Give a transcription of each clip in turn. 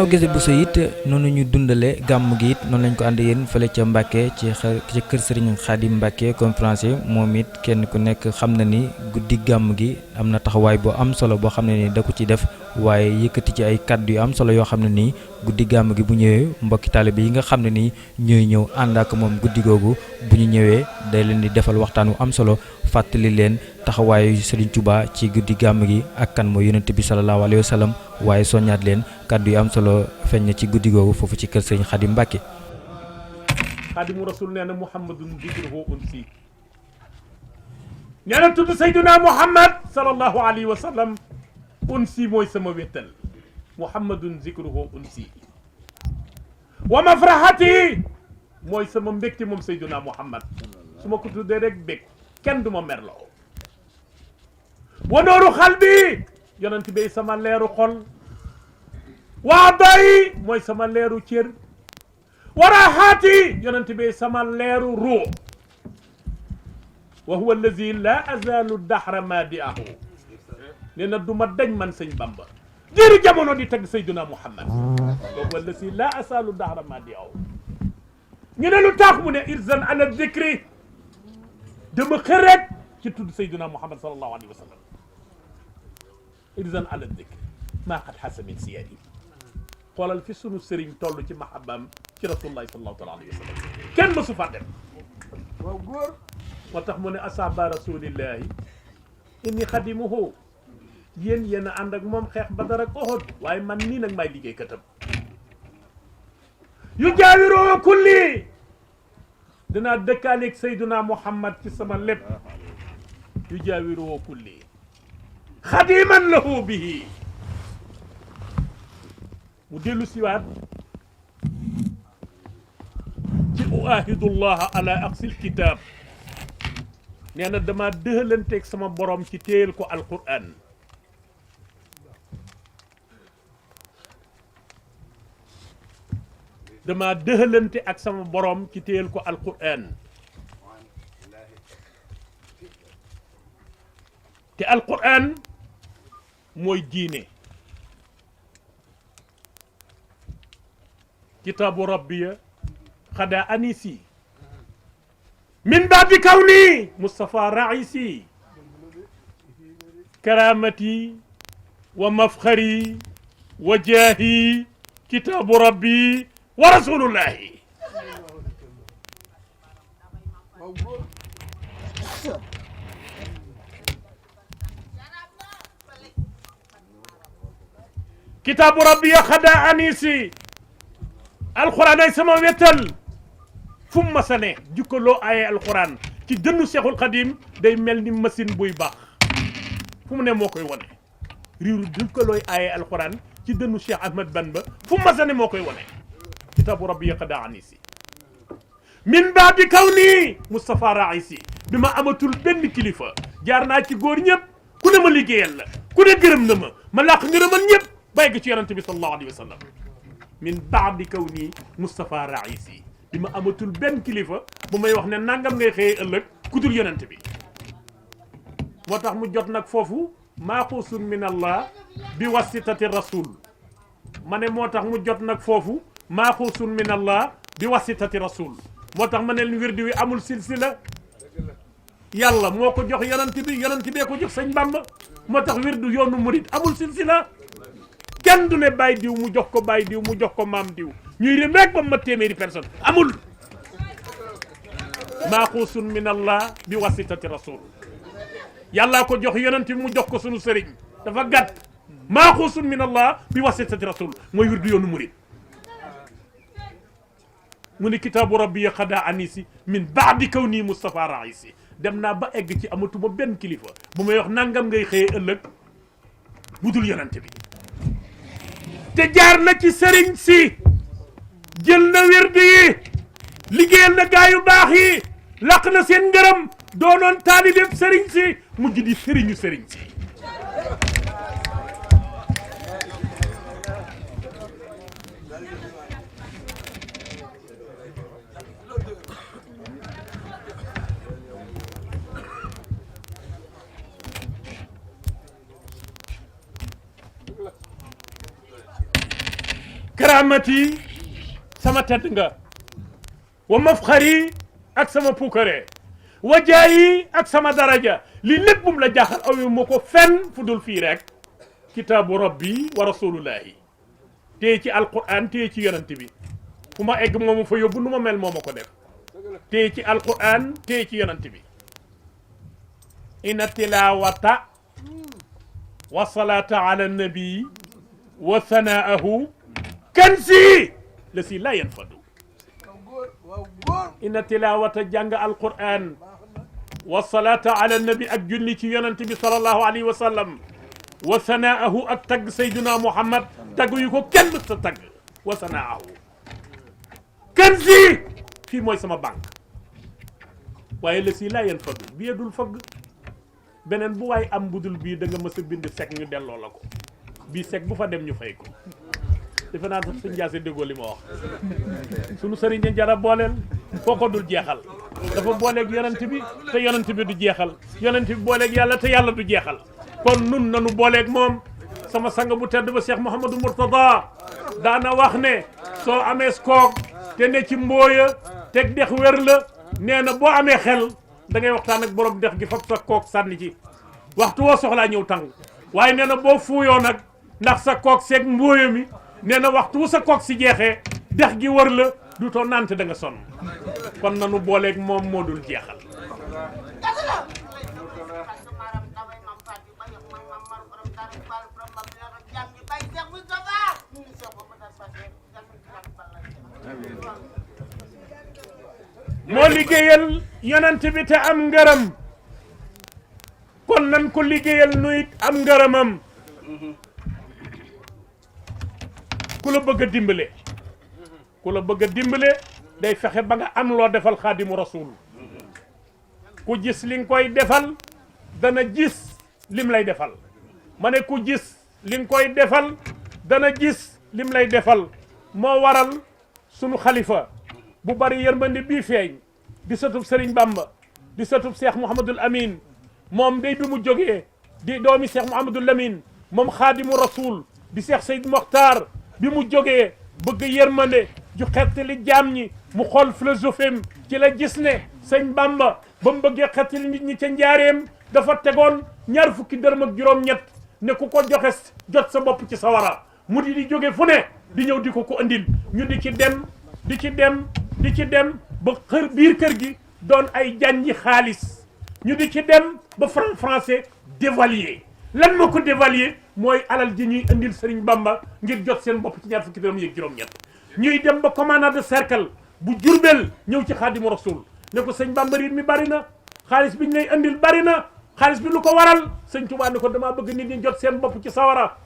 ginnaaw gese bu sa it noonu ñu dundale gàmm gi it noonu lañ ko ànd yéen fële ca Mbacke ci kër Serigne Khadim Mbacke conférencier moom it kenn ku nekk xam na ni guddi gàmm gi am na taxawaay boo am solo boo xam ne ni da ko ci def waaye yëkkati ci ay kaddu yu am solo yoo xam ne nii guddi gàmm gi bu ñëwee mbokki taalibe yi nga xam ne nii ñooy ñëw ànd ak moom guddi googu bu ñu ñëwee day leen di defal waxtaan wu am solo fàttali leen taxawaayu Serigne Touba ci guddi gàmm gi ak kan mooy yonent bi sallallahu alayhi wa sallam waaye soññaat leen kaddu yu am solo feeñ na ci guddi googu foofu ci kër Serigne Khadim Mbacke. Khadimu Rasul nee na Muhammadun dikruhu unsi nee na tudd Seydina Muhammad sallallahu alayhi wa sallam unsi mooy sama wéttal Muhammadun zikruhu unsi wa mafrahati mooy sama mbégte moom Seydina Muhammad su ma ko tuddee rek bég kenn du ma merloo wa nooru xalbi yonent bi sama leeru xol waa doy mooy sama leeru cër waraxaati yonent bi sama leeru ruu wa huwa allazi la azalu dahra madiahu nee na du ma dañ man sëñ Bamba jiiru jamono di tagg Seydina Muhammad wa huwa allazi la azalu dahra madiahu ñu ne lu tax mu ne irzan ala dhikri dama xëret ci tudd Seydina Muhammad sallallahu alayhi wa sallam irzan ala dhikri maa qad xasa min siyadi xoolal fi sunu sëriñ toll ci mahabbaam ci rasulullahi sallallahu alayhi wa sallam kenn mësu fa dem waaw góor moo tax mu ne asaba rasulillahi inni xadimuhu yéen a ànd ak moom xeex Badar ak Uhud waaye man nii nag maay liggéey katam yu jaawiroo kulli dinaa dëkkaaleeg Seydina Muhammad ci sama lépp yu jaawiroo kulli xadiman lahu bihi mu dellu siwaat ci uahidu llaha ala aqsil kitab nee na dama dëhalanteeg sama borom ci téyel ko alquran dama dëhalante ak sama borom ci téyel ko alquran te alquran mooy diine kitaabu rabbiya xada anisi min baadi kawni Mustafa raisi karamati wa mafxari wa jaahi kitaabu rabbi wa rasulullahi kitaabu rabbiya xada anisi alquran ay sama wettal fu mu masa ne jukkaloo aaye alquran ci dënnu Cheikhul Khadim day mel ni machine buy baax fu mu ne moo koy wane riiru jukkalooy aaye alquran ci dënnu Cheikh Ahmad Bamba fu mu masa ne moo koy wane kitaabu rabbi yaqada anisi min baabi kawni Mustafa raisi bi ma amatul benn kilifa jaar naa ci góor ñëpp ku ne ma liggéeyal la ku ne gërëm na ma làq ngërëmal ñëpp bàyyi ci yonente bi sallallahu alayhi wa sallam min baadi kawni Mustafa raisi bi ma amatul benn kilifa bu may wax ne nangam ngay xëyee ëllëg ku dul yonent bi moo tax mu jot nag foofu maaxuusun min allah bi wasitati rasul ma ne moo tax mu jot nag foofu maaxuusun min allah bi wasitati rasul moo tax ma ne leen wirdi wi amul silsila yàlla moo ko jox yonent bee ko jox sëñ Bamba moo tax wirdu yoonu murid amul silsila kenn du ne bàyyi diw mu jox ko bàyyi diw mu jox ko maam diw ñuy rim rek ba ma téeméeri personne amul maaxuusun min allah bi wasitati rasul yàllaa ko jox yonent bi mu jox ko sunu sëriñ dafa gàtt maaxuusun min allah bi wasitati rasul mooy wirdu yoonu murid mu ne kitaabu rabbi xada anisi min baadi kawni Mustafa raisi dem naa ba egg ci amatuma benn kilifa bu may wax nangam ngay xëyee ëllëg budul yonent bi te jaar na ci sëriñ si jël na wirdu yi liggéeyal na gaa yu baax yi laq na seen ngërëm doonoon taalibeeb sëriñ si mujj di sëriñu sëriñ si karamati sama tedd nga wa mafxari ak sama puukare wa jaayi ak sama daraja li lépp bum la jaaxal aw ma ko fenn fu dul fii rek kitaabu rabbi wa rasulullahi téye ci alquran téye ci yonent bi fu ma egg moomu fa yóbbu nu ma mel moo ma ko def téye ci alquran téye ci yonent bi inna tilawata wa salata ala nabi wa sanaahu kanzi la si la yanfadu inna tilawata jàng alquran wa salata ala nabi ak julli ci yonent bi sallallahu alayhi wa sallam wa sanaahu ak tagg sayduna muhammad tagg yu ko kenn sa tagg wa sanaahu kanzi fii mooy sama banque waaye la si la yanfadu bi dul fëgg beneen bu waay am budul bii da nga mës a bind sec ñu delloo la ko bii sec bu fa dem ñu fay ko defe naa sax suñ jaase déggoo li ma wax sunu sëriñ ña jara booleel foo ko dul jeexal dafa booleeg yonent bi te yonent bi du jeexal yonent bi booleeg yàlla te yàlla du jeexal kon nun nanu booleeg moom sama sang bu tedd ba Cheikh Mouhamadou Mourtada daana wax ne soo amee skoog te ne ci mbooya teg dex wér la nee na boo amee xel da ngay waxtaan ak borom dex gi fab sa kook sànni ci waxtu woo soxlaa ñëw tàng waaye nee na boo fuuyoo nag ndax sa kook seeg mbooya mi nee na waxtu wu sa kook si jeexee dex gi wër la du too nante da nga sonn kon nanu booleeg moom moo dul jeexal moo liggéeyal yonent bi te am ngërëm kon nan ko liggéeyal nuyit am ngërëmam ku la bëgg a dimbale ku la bëgg a dimbale day fexe ba nga am loo defal xaadimu rasul ku gis li nga koy defal dana gis lim lay defal ma ne ku gis li nga koy defal dana gis lim lay defal moo waral sunu xalifa bu bari yërmande bii feeñ di satub Serigne Bamba di satub Cheikh Mouhamadul Amin moom day bi mu jógee di doomi Cheikh Mouhamadul Amin moom xaadimu rasul di Cheikh Seyd Mokhtar bi mu jógee bëgg yërmande ju xettali jaam ñi mu xool philosophie ci la gis ne sëñ Bamba ba mu bëggee xettali nit ñi ca njaareem dafa tegoon ñaar fukki dërëm ak juróom-ñett ne ku ko joxe jot sa bopp ci sawara mu di jóge fu ne di ñëw di ko andil ñu di ci dem di ci dem di ci dem ba biir kër gi doon ay janji xaalis ñu di ci dem ba franc français dévalué lan moo ko dévalué mooy alal ji ñuy andil Serigne Bamba ngir jot seen bopp ci ñaar fukki dërëm yeeg juróom-ñett ñuy dem ba commandant de cercle bu Jurbel ñëw ci Xaadimu Rasul ne ko sëñ Bamba riit mi bari na xaalis bi ñu lay andil bari na xaalis bi lu ko waral sëñ Touba ne ko damaa bëgg nit ñi jot seen bopp ci sawara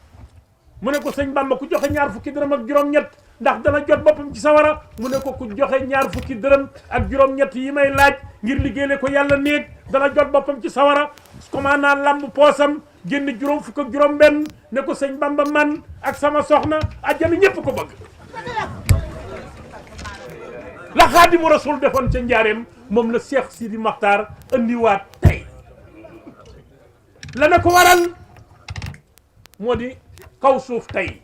mu ne ko sëñ Bamba ku joxe ñaar fukki dërëm ak juróom-ñett ndax dana jot boppam ci sawara mu ne ko ku joxe ñaar fukki dërëm ak juróom-ñett yi may laaj ngir liggéeyale ko yàlla néeg dana jot boppam ci sawara commandant lamb poosam génn juróom fukk ak juróom benn ne ko sëñ Bamba man ak sama soxna àjjana ñépp ko bëgg la Xaadimu Rasul defoon ca njaareem moom la Cheikh Sidi Makhtar andiwaat tey la na ko waral moo di kaw suuf tey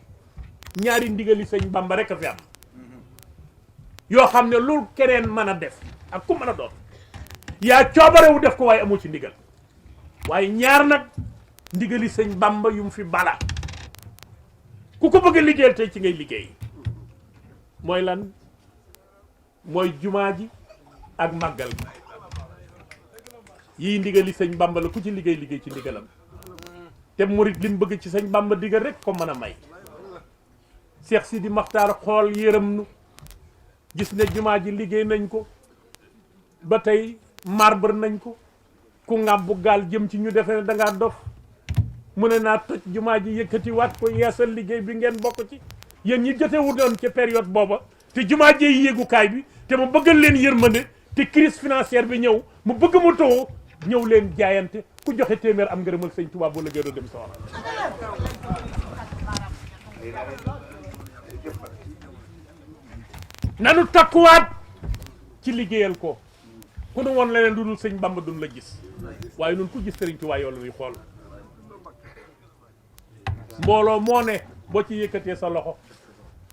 ñaari ndigali sëñ Bamba rek a fi am yoo xam ne lu keneen mën a def ak ku mën a doon yaa coobarewu def ko waaye amoo ci ndigal waaye ñaar nag ndigali sëñ Bamba yu mu fi bala ku ko bëgg a liggéeyal tey ci ngay liggéey mooy lan mooy jumaa ji ak màggal gi yii ndigali sëñ Bamba la ku ci liggéey liggéey ci ndigalam te murit li mu bëgg ci sëñ Bamba digal rek ko mën a may Cheikh Sidi Makhtar xool yërëm nu gis ne jumaa ji liggéey nañ ko ba tey marbre nañ ko ku ŋàbbu gaal jëm ci ñu defee ne da ngaa dof mu ne naa toj jumaa ji yëkkati waat ko yeesal liggéey bi ngeen bokk ci yéen ñi jotewu doon ca période booba te jumaa ji yéegukaay bi te mu bëggal leen yërmande te crise financière bi ñëw mu bëgg mu too ñëw leen jaayante ku joxe téeméer am ngërëmal sëñ Touba boo liggéey doo dem sa wax nanu takkuwaat ci liggéeyal ko ku nu woon leneen lu dul sëñ Bamba duñ la gis waaye nun ku gis sëriñ Touba yow la ñuy xool mbooloo moo ne boo ci yëkkatee sa loxo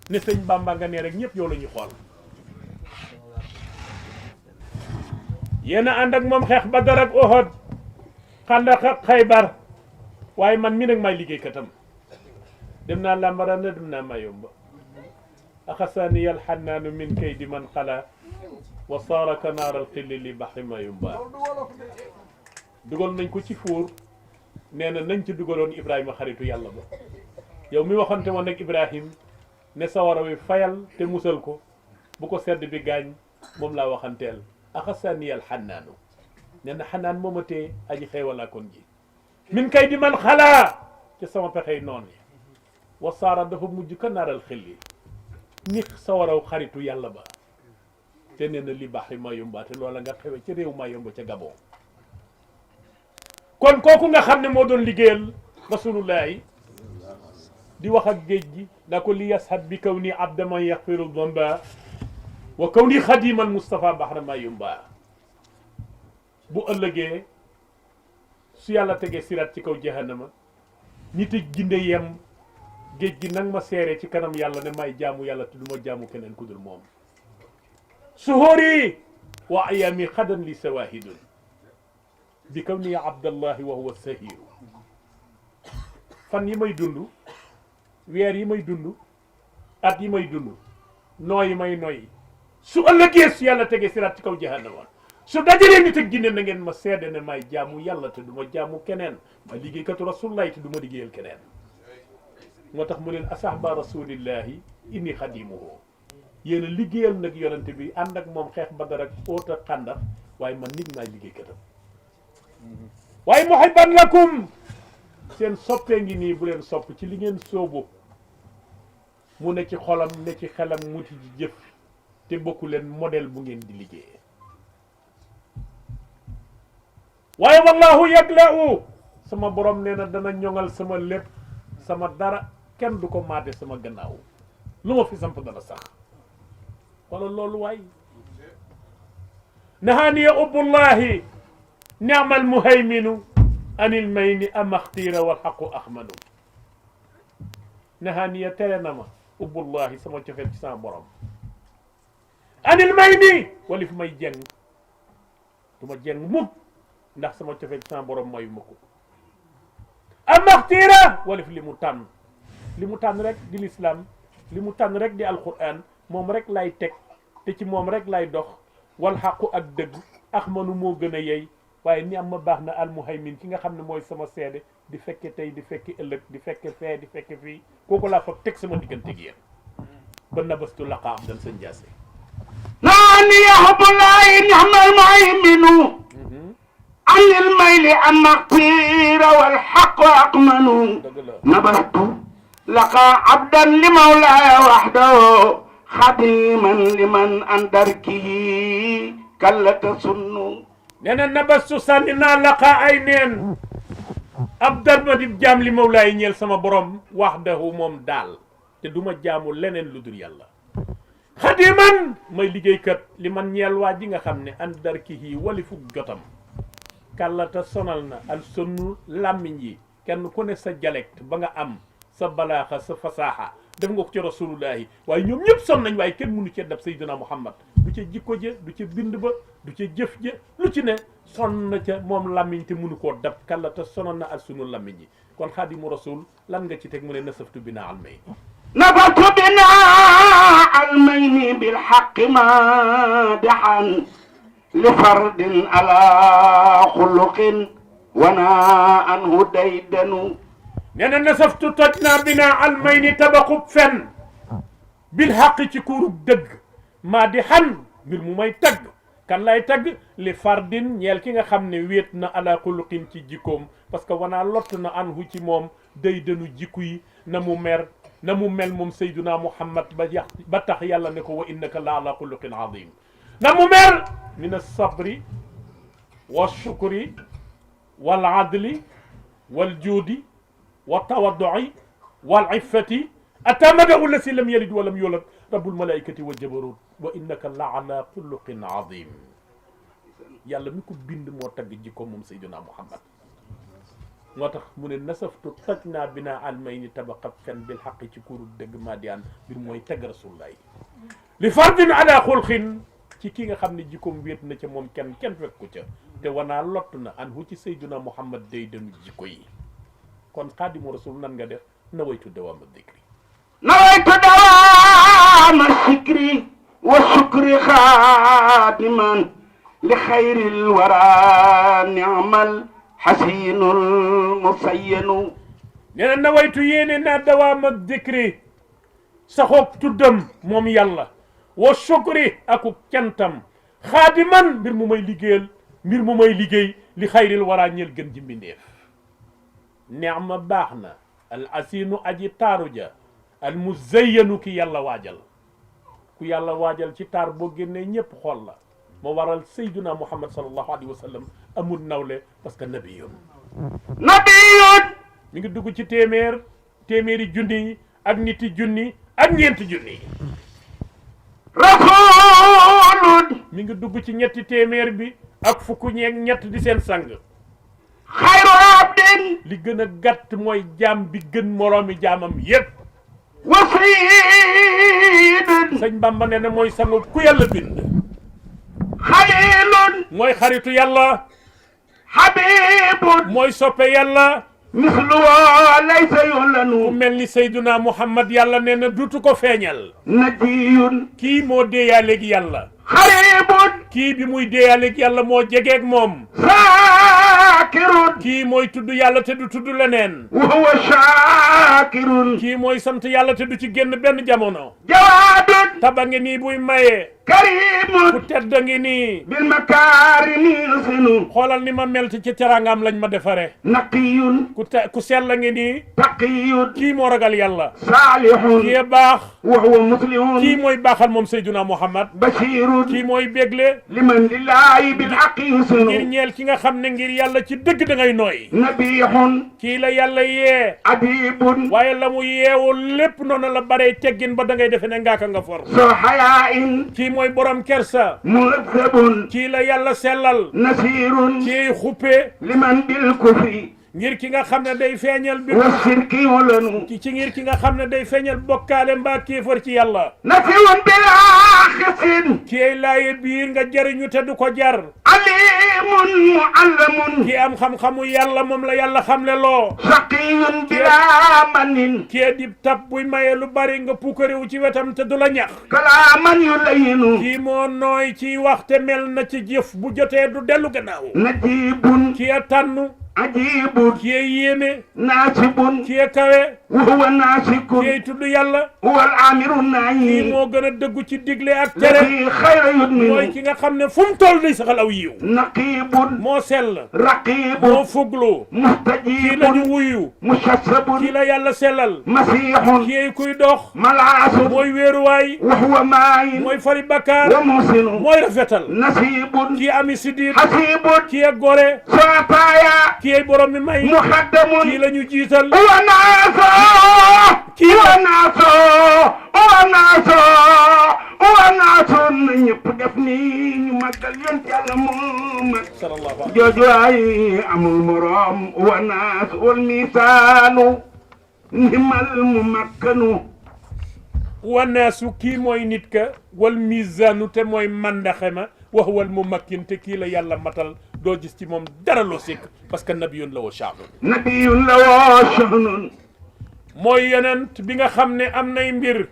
ne sëñ Bamba nga ne rek ñëpp yow la ñuy xool yéen a ànd ak moom xeex Badar ak Uhud Xandaq ak Xaybar waaye man mi nag may liggéeykatam dem naa Lambarana dem naa Mayumba axasani alxannaanu min kaydi man xala wa saara kanaar alxilli li baxri Mayumba dugal nañ ko ci fuur nee na nañ ci dugaloon Ibrahima xaritu yàlla ba yow mi waxante woon nag Ibrahim ne sawara wi fayal te musal ko bu ko sedd bi gaañ moom laa waxanteel axasani alxannaanu nee na xanaan mooma tee aji xeewalaa kon ji min kaydi man xalaa ci sama pexey noon yi wa saara dafa mujj ka naaral xilli ni sawaraw xaritu yàlla ba te nee na li baxri Mayumba te loola nga xewe ca réew Mayumba ca Gabon kon kooku nga xam ne moo doon liggéeyal rasulullahi di wax ak géej gi na ko li yashad bi kaw ni abda man yaxfiru damba wa kaw ni xadiman Moustapha baxra Mayumba bu ëllëgee su yàlla tegee sirat ci kaw jahannama ñi tëj ginde yem géej gi nag ma seere ci kanam yàlla ne may jaamu yàlla te du ma jaamu keneen ku dul moom suhóori wa ayaami xadan li sawahidun bi kaw ni abdallahi wa huwa sahiru fan yi may dund weer yi may dund at yi may dund nooyi may noyyi su ëllëgee su yàlla tegee sirat ci kaw jahannama su dajalee nit ak jinne na ngeen ma seede ne may jaamu yàlla te du ma jaamu keneen ma liggéeykatu rasulillahi te du ma liggéeyal keneen moo tax mu leen asahba rasulillahi inni xadimuhu yéen a liggéeyal nag yonente bi ànd ak moom xeex Badar ak Uhud ak Xandaq waaye man nit maay liggéeykatam waaye muhibban lakum seen soppee ngi nii bu leen sopp ci li ngeen soobu mu ne ci xolam ne ci xelam mu ci jëf te bokku leen modèle bu ngeen di liggéeyee waaye wallahu yagla'u sama borom nee na dana ñoŋal sama lépp sama dara kenn du ko maate sama gannaaw lu ma fi samp dana sax wala loolu waay nahaniya ubbullahi ni'mal muhayminu anil mayni amaxtiira wal xaqu ahmadu nahaniya tere na ma ubbullahi sama cofeel ci sama borom anil mayni walif may jeng du ma jeng mukk ndax sama cofeel ci sama borom mayu ma ko amaxtiira walif li mu tànn rek di l'islam li mu tànn rek di alquran moom rek lay teg te ci moom rek lay dox wal xaqu ak dëgg axmanu moo gën a yey waaye ni am ma baax na almuhaymin ki nga xam ne mooy sama seede di fekke tey di fekke ëllëg di fekke fee di fekke fii kooku laa fa teg sama diggante gi yéen ba nabastu laqa abdan sa njaase naani yaxbulaay ni'mal muhayminu anil mayli amaxtiira wal xaqu aqmanu nabastu laqa abdan li mawlaaya waxdahu xadiman liman andarkihi kallata sunnu nee na nabastu sànni naa laqa ay neen abdan ma di jaam li mawlaay ñeel sama borom waxdahu moom daal te du ma jaamu leneen lu dul yàlla xadiman may liggéeykat li man ñeel waa ji nga xam ne andarkihi wali fug jotam kàllata sonal na al sonnu làmmiñ yi kenn ku ne sa dialecte ba nga am sa balaaxa sa fasaaxa def nga ko ci rasulullahi waaye ñoom ñëpp son nañ waaye kenn mënu cee dab sayyidina muhammad du ca jikko ja du ca bind ba du ca jëf ja lu ci ne son na ca moom làmmiñ te mënu koo dab kàllata sonal na al sunu làmmiñ yi kon xaadimu rasul lan nga ci teg mu ne nasaftu bina almay nafatu bina almayni bilxaqi maadixan li fardin ala xuluqin wana anhu daydanu nee na nasaftu toj naa bina almayni tabaqub fen bil xaqi ci kuurub dëgg maadixan mbir mu may tagg kan lay tagg li fardin ñeel ki nga xam ne wéet na ala xuluqin ci jikkoom parce que wanaa lott na anhu ci moom daydanu jikku yi na mu mer na mu mel moom sayduna muhammad ba tax yàlla ne ko wa innaka la ala xuluqin azim na mu mer min alsabri walshukri waladli waljudi waltawadduci waliffati atamadahu lasi lam yalid walam yulad rabbul malaikati wa jabarut wa innaka la ala xuluqin azim yàlla mi ko bind moo tagg jikko moom sayduna muhammad moo tax mu ne nasaftu toj naa binaa almay ni tabaqab fen bil xaqi ci kuuru dëgg Madiane mbir mooy tagg rasulullahi li fardin ala xulqin ci ki nga xam ne jikkoom wéet na ca moom kenn fekk ko ca te wanaa lott na an hu ci sayduna muhammad day danu jikko yi kon xaadimu rasul nan nga def nawaytu dawaama dikri nawaytu dawaama sikri wa shukri xaadiman li xayril wara ni'mal xasinul musayyanu nee na nawaytu yéene naa dawaama dikri saxoog tuddam moom yàlla wa shukri aku cantam xaadiman mbir mu may liggéeyal mbir mu may liggéey li xayril wara ñeel gën ji mbindeef neema baax na al asinu aji taaru ja al muzayyanu ki yàlla waajal ku yàlla waajal ci taar boo génnee ñépp xool la moo waral sayduna muhammad sallallahu alayhi wa sallam amul nawle parce que nabiyun mi ngi dugg ci téeméeri junni ak niti junni ak ñeenti junni rasulun mi ngi dugg ci ñetti téeméer bi ak fukk ñeeg ñett di seen sang xayru abdin li gën a gàtt mooy jaam bi gën moroomi jaamam yépp wa sayyidun sëñ Bamba nee na mooy sangu ku yàlla bind xalilun mooy xaritu yàlla habibun mooy soppe yàlla mislu laysa yulanu ku mel ni sayduna muhammad yàlla nee na duutu ko feeñal najiyun kii moo déeyaaleeg yàlla xaribun kii bi muy déeyaaleeg yàlla moo jegeeg moom zakirun kii mooy tudd yàlla te du tudd leneen wa huwa shakirun kii mooy sant yàlla te du ci génn benn jamono jawadun taba ngi nii buy maye ku karimun tedd ngi nii bil makarimi yusinu xoolal ni ma melt ci teraangam lañ ma defare naqiyun ku sell ngi nii taqiyun kii moo ragal yàlla salihun kii baax wa huwa muslimun kii mooy baaxal moom sayduna muhammad bashirun kii mooy bégle liman lillahi bil haqqi ngir yusinu ñeel ki nga xam ne ngir yàlla ci dëgg da ngay nooy nabihun kii la yàlla yee adibun waaye la mu yeewoo lépp noonu la baree teggin ba da ngay defe ne ngaaka nga for so hayain kii mooy borom kersa muhazzabun kii la yàlla sellal nasirun kii xuppe liman bil kufri ngir ki nga xam ne day feeñal bi wa shirki walanu ci ngir ki nga xam ne day feeñal bokkaale mbaa kéefar ci yàlla nafiyun bila khisin kii laaye biir nga jëriñu te du ko jar alimun muallamun kii am xam-xamu yàlla moom la yàlla xamle loo shaqiyun bila manin kii di tab buy maye lu bari nga puukarewu ci wetam te du la ñax kalaman yulayinu kii moo nooy ci waxte mel na ci jëf bu jotee du dellu gannaaw najibun kii a tànn ajibun kii a yéeme nasibun kii a kawe wa huwa nasikun kii tudd yàlla huwa al amiru kii nahi moo gën a dëggu ci digle ak tere lati khayra mooy yudminu ki nga xam ne fu mu toll day saxal aw yiw naqibun moo sell moo raqibun fuglu kii la mustajibun ñu wuyu mushassabun kii la yàlla sellal masihun kii kuy dox malasun mooy wéeruwaay wa huwa mayin mooy fari bakkaar wa musinu mooy rafetal nasibun kii ami sidiit hasibun kii ak gore sataya kii ay borom mi may kii muhaddamun la ñu jiital wa naso kii wa naso wa naso wa naso na ñëpp def ni ñu màggal yonent Yàlla Muhammad sallallahu alayhi jooju ay amul morom wa nas wal misaanu nimal mu makkanu wanaasu kii mooy nit ka wal misaanu te mooy mandaxe ma wax wal mu makkin te kii la yàlla matal doo gis ci moom dara loo sikk parce que nabiyun la woo shahnun nabiyun la woo shahnun mooy yonent bi nga xam ne am nay mbir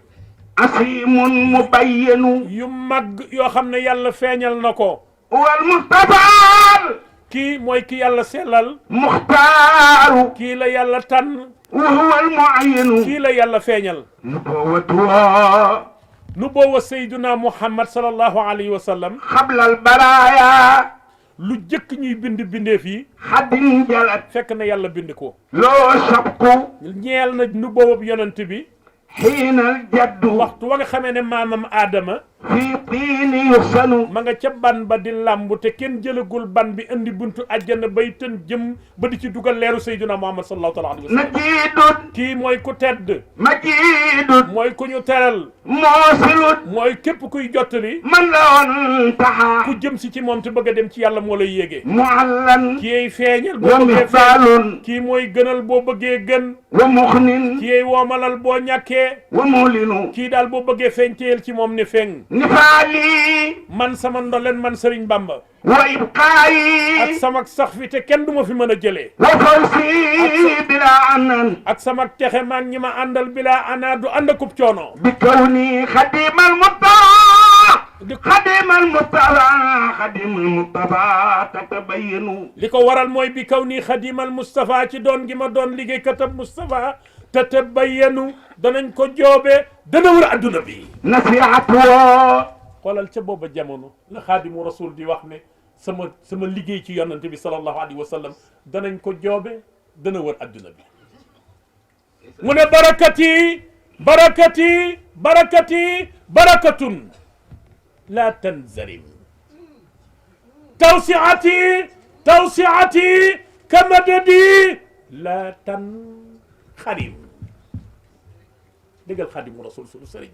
asimun mubayyanu yu mag yoo xam ne yàlla feeñal na ko wal mustafaal kii mooy ki yàlla sellal muxtaaru kii la yàlla tànn wa huwa al muayyanu kii la yàlla feeñal nubuwwatuha nu boowa sayduna muhammad sallallahu alayhi wa sallam xabla al baraaya lu jëkk ñuy bind bindeef yi xaddin jalat fekk na yàlla bind ko loo sabqu ñeel na nu boobu yonent bi xiinal jaddu waxtu wa nga xamee ne maamam aadama في طين يخسن ma nga ca ban ba di làmb te kenn jëlagul ban bi indi buntu àjjana bay tën jëm ba di ci dugal leeru Seydina Muhammad sallallahu alayhi wa sallam مجيد kii mooy ku tedd مجيد mooy ku ñu teral موصل mooy képp kuy jottali من لا انتهى ku jëm si ci moom te bëgg a dem ci yàlla moo lay yéegee معلن kii feeñal boo bëggee feeñ ومثال kii mooy gënal boo bëggee gën ومخن kii woomalal boo ñàkkee ومولن kii daal boo bëggee feeñ téyel ci moom ne feeñ نفالي man sama ndoleen man Serigne Bamba ak وإبقائي sama sax fi te kenn du ma fi mën a jëlee وفوزي بلا أنن ak sama texe maag ñi ma àndal bilaa ana du ànd akub coono بكوني خديم المطاع خديم المطاع خديم المطاع تتبين li ko waral mooy bi kaw nii xadimal Moustapha ci doon gi ma doon liggéey katab Moustapha te te bayyanu danañ ko joobe dana war a adduna bi نصيحته xoolal ca booba jamono la xaadimu rasul di wax ne sama liggéey ci yonante bi sallallahu alayhi wa sallam danañ ko joobe dana wër adduna bi mu ne barakati barakati barakati barakatun la tanzarim tawsiati tawsiati kamadadi la tanxarim déggal xaadimu rasul sunu sëriñ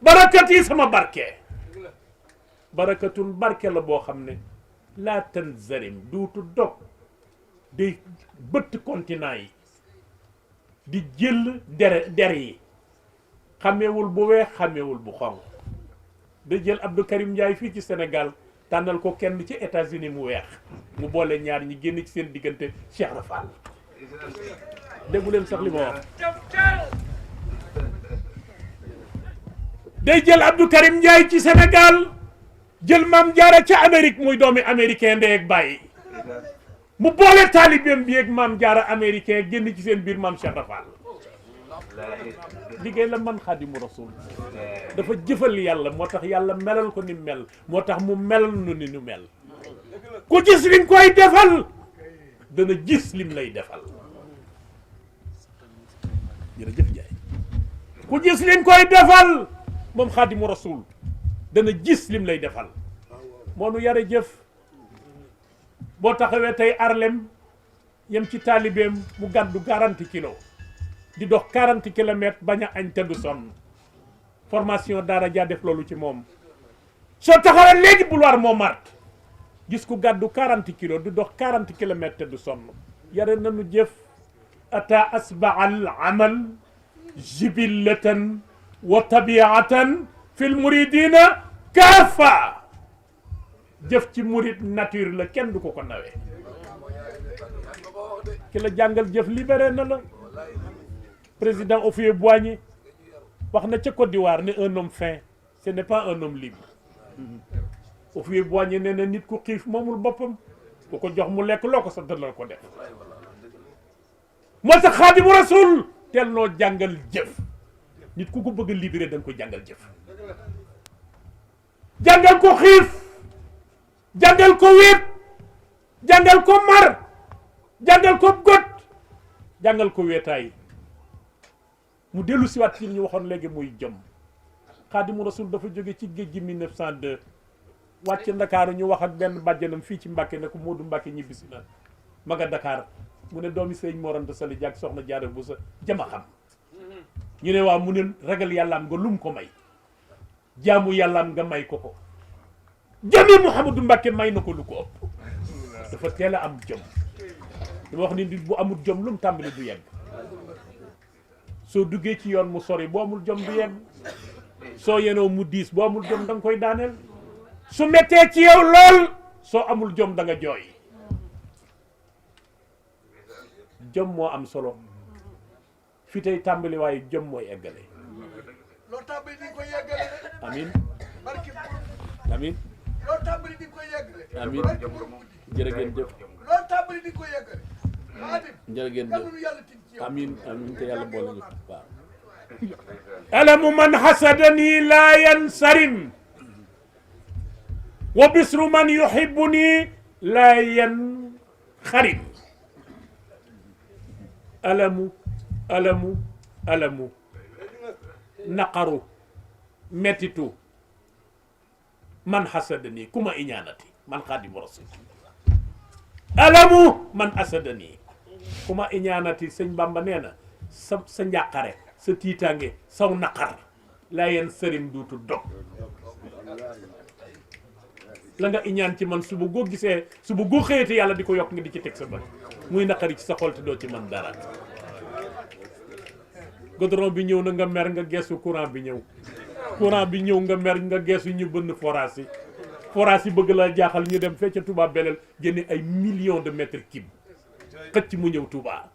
barakati sama barke barakatun barke la boo xam ne laa tanzarim duutu dog day bëtt continent yi di jël der yi xameewul bu weex xameewul bu xonq da jël Abdou Karim Ndiaye fii ci Sénégal tànnal ko kenn ci États-Unis mu weex mu boole ñaar ñi génn ci seen diggante Cheikh Rafal déggu leen sax li ma wax day jël Abdou Karim Ndiaye ci Sénégal jël Maam Jaara ca Amérique muy doomi américain ndey ak bàyyi mu boole taalibeem bi ak Maam Jaara américain génn ci seen biir Maam Cheikh Rafal liggéey la man Xaadimu Rasul dafa jëfal yàlla moo tax yàlla melal ko ni mel moo tax mu melal nu ni nu mel ku gis lim koy defal dana gis lim lay defal jërëjëf Njaay ku gis lim koy defal moom Xaadimu Rasul dana gis lim lay defal moo nu yare jëf boo taxawee tey Arlem yem ci taalibeem mu gàddu 40 kilos di dox 40 kilomètres bañ a añ te du sonn formation daara jaa def loolu ci moom soo taxawee léegi boulevard Montmartre gis ku gàddu 40 kilos di dox 40 kilomètres te du sonn yare nanu jëf ata asbaal amal jibillatan wa tabiatan fil muridina kaafa jëf ci murid nature la kenn du ko ko nawee ki la jàngal jëf libéré na la président Houphouët-Boigny wax na ca Côte d'Ivoire ne un homme fin ce n'est pas un homme libre Houphouët-Boigny nee na nit ku xiif moomul boppam ku ko jox mu lekk loo ko sa dëllal ko def moo tax Xaadimu Rasul teel noo jàngal jëf nit ku ko bëgg a libéré da nga ko jàngal jëf jàngal ko xiif jàngal ko wéet jàngal ko mar jàngal ko got jàngal ko wéetaay mu dellu siwaat ci ñu waxoon léegi muy jom Xaadimu Rasul dafa jóge ci géej gi 1902 wàcc Ndakaaru ñu wax ak benn bàjjanam fii ci Mbacke ne ko Modou Mbacke ñibbisi na ma nga Dakar mu ne doomi sëñ Mor Anta Sali jàkk soxna Jaara Buso jama xam ñu ne waaw mu ne ragal yàllaam nga lum ko may jaamu yàllaam nga may ko ko jami Mouhamadou Mbacke may na ko lu ko ëpp dafa teel a am jom dama wax ni nit bu amul jom lu mu tàmbali du yegg soo duggee ci yoon mu sori boo amul jom du yegg soo yenoo mu diis boo amul jom da nga koy daaneel su mettee ci yow lool soo amul jom da nga jooy jom moo am solo fi tey tàmbali waaye jom mooy eggale loo tàmbali di ko yeggale amin barki amin loo tàmbali di ko yeggale amin jërë ngeen jëf loo tàmbali di ko yeggale Xaadim jërë ngeen jëf yàlla tin ci yow amin amin te yàlla boole ñu waaw alamu man hasadani la yansarim wa bisru man yuhibbuni la yanxarim alamu alamu alamu naqaru mettitu man hasadani ku ma iñaanati man Khadim Rasul alamu man asadani ku ma iñaanati sëñ Bamba nee na sa njàqare sa tiitaange saw naqar laa yeen sëriñ duutu dog la nga iñaan ci man suba goo gisee suba goo xëyate yàlla di ko yokk nga di ci teg sa bët muy naqari ci sa xol te doo ci man dara goudron bi ñëw na nga mer nga geesu courant bi ñëw nga mer nga geesu ñu bënn forage yi bëgg la jaaxal ñu dem fecca Touba Belel génne ay millions de mètres cubes xëcc mu ñëw Touba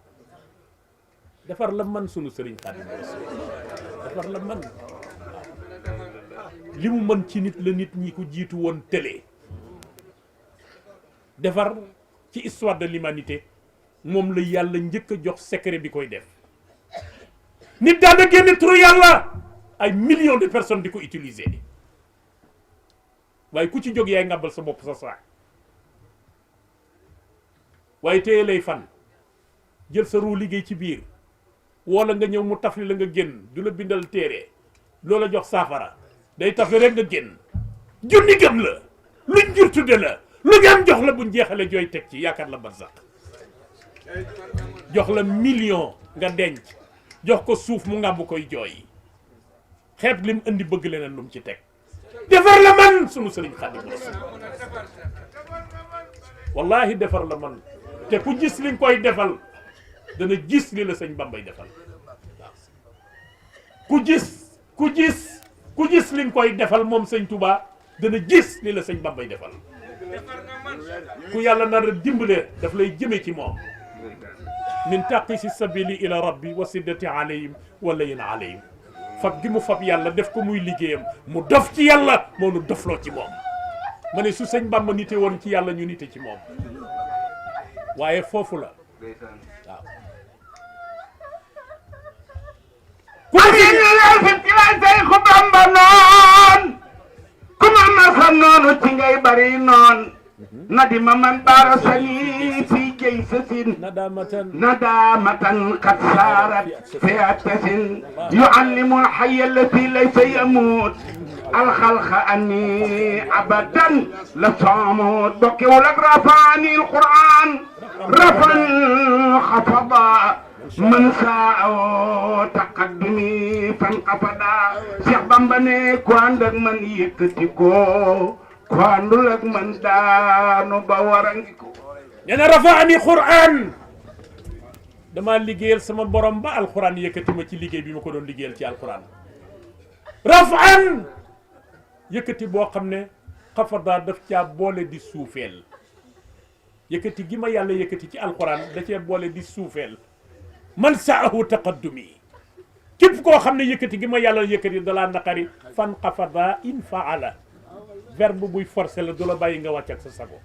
defar la man sunu sëriñ Khadim defar la man li mu mën ci nit la nit ñi ko jiitu woon télé defar ci histoire de l'humanité moom la yàlla njëkk a jox secret bi koy def nit daan na génne turu yàlla ay millions de personnes di ko utiliser waaye ku ci jóg yaay ngàbbal sa bopp sa saak waaye téye lay fan jël sa ruu liggéey ci biir wala nga ñëw mu tafli la nga génn du la bindal téere loola jox saafara day tafli rek nga génn junni gëm la luñ jur tudde la lu ngeen jox la buñ jeexale jooy teg ci yaakaar la barzak jox la million nga denc jox ko suuf mu ngàmb koy jooy xeeb lim indi bëgg leneen lu mu ci teg defar la man sunu sëriñ Khadim Rasul wallahi defar la man te ku gis li nga koy defal dana gis li la sëñ Bambay defal ku gis li nga koy defal moom sëñ Touba dana gis li la sëñ Bambay defal ku yàlla nar a dimbale daf lay jëme ci moom min taqisi sabili ila rabbi wa siddati alayhim wa layin alayhim fab gi mu fab yàlla def ko muy liggéeyam mu dof ci yàlla moo nu dofloo ci moom ma ne su sëñ Bamba nite woon ci yàlla ñu nite ci moom waaye foofu la waaw ku ñu leen fi ci la say ku Bamba noon ku ma masa noonu ci ngay bari noon ندم من بارسني في جيسة ندامة قد صارت في عتس يعلم الحي الذي ليس يموت الخلق أني أبدا لصامت بكي ولك رفعني القرآن رفا خفضا من ساء تقدمي فانقفضا شيخ بامباني كواندك من يكتكو kwandul ak man daanu ba warangiku ñena rafaani qur'an dama liggéeyal sama borom ba alquran yëkkati ma ci liggéey bi ma ko doon liggéeyal ci alquran rafan yëkkati boo xam ne xafada daf caa boole di suufeel yëkkati gi ma yàlla yëkkati ci alquran da cee boole di suufeel man saahu taqaddumi képp koo xam ne yëkkati gi ma yàlla yëkkati dalaa naqari fan xafada in faala verbe buy forcé la du la bàyyi nga wàcc ak sa sago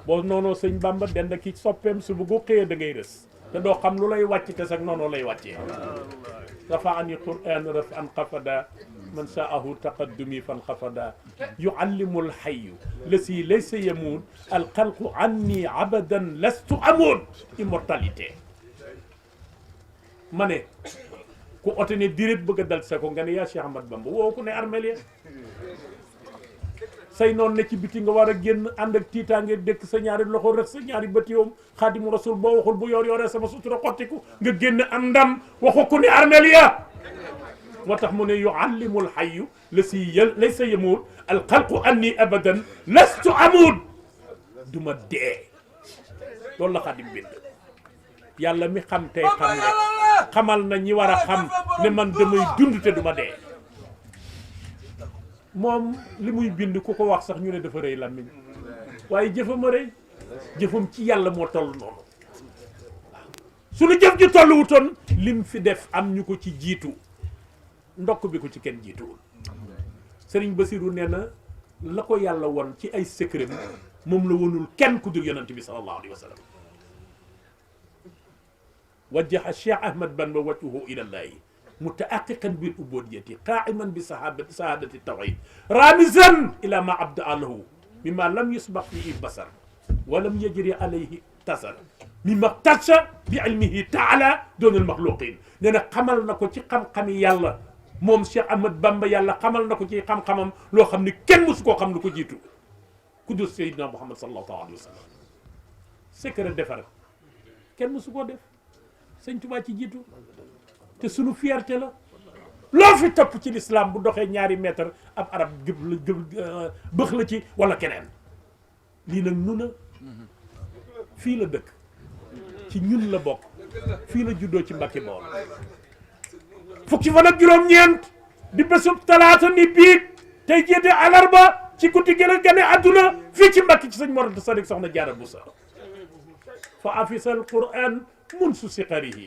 boo noonoo sëñ Bamba dend ki soppeem su bu ko xëyee da ngay rës te doo xam lu lay wàcc te sax noonu lay wàccee rafaani quran rafan xafada man saahu taqaddumi fan xafada yuallimu alxayu lasi laysa yamuut alxalqu anni abadan lastu amuut immortalité ma ne ku ote ne direct bëgg a dal sa ko nga ne yaa Cheikh Ahmad Bamba woo ku ne armel say noonu ne ci biti nga war a génn ànd ak tiitaange dëkk sa ñaari loxo rek sa ñaari bëti yoom Xaadimu Rasul boo waxul bu yor yoree sama sutura xottiku nga génn am ndam waxu ku ne armel ya moo tax mu ne yuallimul hayyu lasi laysa yamuut alxalqu anni abadan lastu amuut du ma dee loolu la Xaadim bind yàlla mi xam tey xam ne xamal na ñi war a xam ne man damay dund te du ma dee moom li muy bind ku ko wax sax ñu ne dafa rëy làmmiñ waaye jëfam a rëy jëfam ci yàlla moo toll noonu waaw suñu jëf ji tolluwutoon lim fi def am ñu ko ci jiitu ndokk bi ko ci kenn jiituwul Serigne Bassirou nee na la ko yàlla won ci ay secret moom la wonul kenn ku dul yonent bi sallallahu alayhi wa sallam wajjaha Cheikh Ahmad Bamba wajhuhu ila llahi mutahaqqiqan bil ubudiyyati qa'iman bi sahadati tawhid ramizan ila ma abda lahu mimma lam yusbaq fihi basar wa lam yajri alayhi tasar mimma tasha bi ilmihi ta'ala dun al makhluqin nee na xamal na ko ci xam-xami yàlla moom Cheikh Ahmad Bamba yàlla xamal na ko ci xam-xamam loo xam ni kenn musu koo xam lu ko jiitu ku dul Seydina Muhammad sallallahu alayhi wa sallam secret defar kenn musu koo def sëñ Touba ci jiitu te sunu fierté la loo fi topp ci l'islam bu doxee ñaari mètre ab arab bëx la ci wala keneen lii nag nu na fii la dëkk ci ñun la bokk fii la juddoo ci Mbacke Bawol fukki fan ak juróom-ñeent di bésub talaata ni biig tey jéete alarba ci guddi gën a gane àdduna fii ci Mbacke ci sëñ Mor Anta Sali soxna Jaara Buso fa afisal Qur'an منذ صغره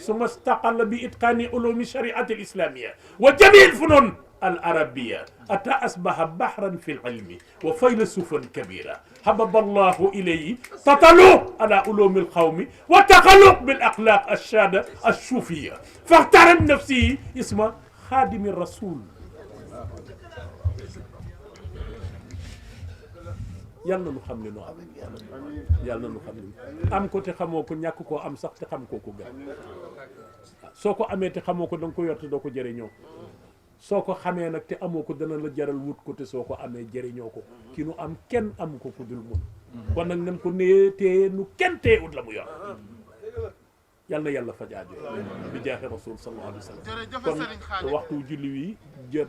ثم استقل بإتقان علوم الشريعة الإسلامية وجميع الفنون العربية حتى أصبح بحرا في العلم وفيلسوفا كبيرا حبب الله إليه تطلع على علوم القوم وتخلق بالأخلاق الشادة الصوفية فاختار نفسه اسم خادم الرسول yàlla nu xam ne nu am yàlla nu xam ne am ko te xamoo ko ñàkk koo am sax te xam koo ko gën soo ko amee te xamoo ko da nga ko yor te doo ko jëriñoo soo ko xamee nag te amoo ko dana la jaral wut ko te soo ko amee jëriñoo ko ki nu am kenn amu ko ku dul mun kon nag nañ ko nee téye nu kenn téye ut la mu yor yal na yàlla faj aajo bi jaaxe rasul sallallahu alayhi wa sallam kon waxtu julli wi jot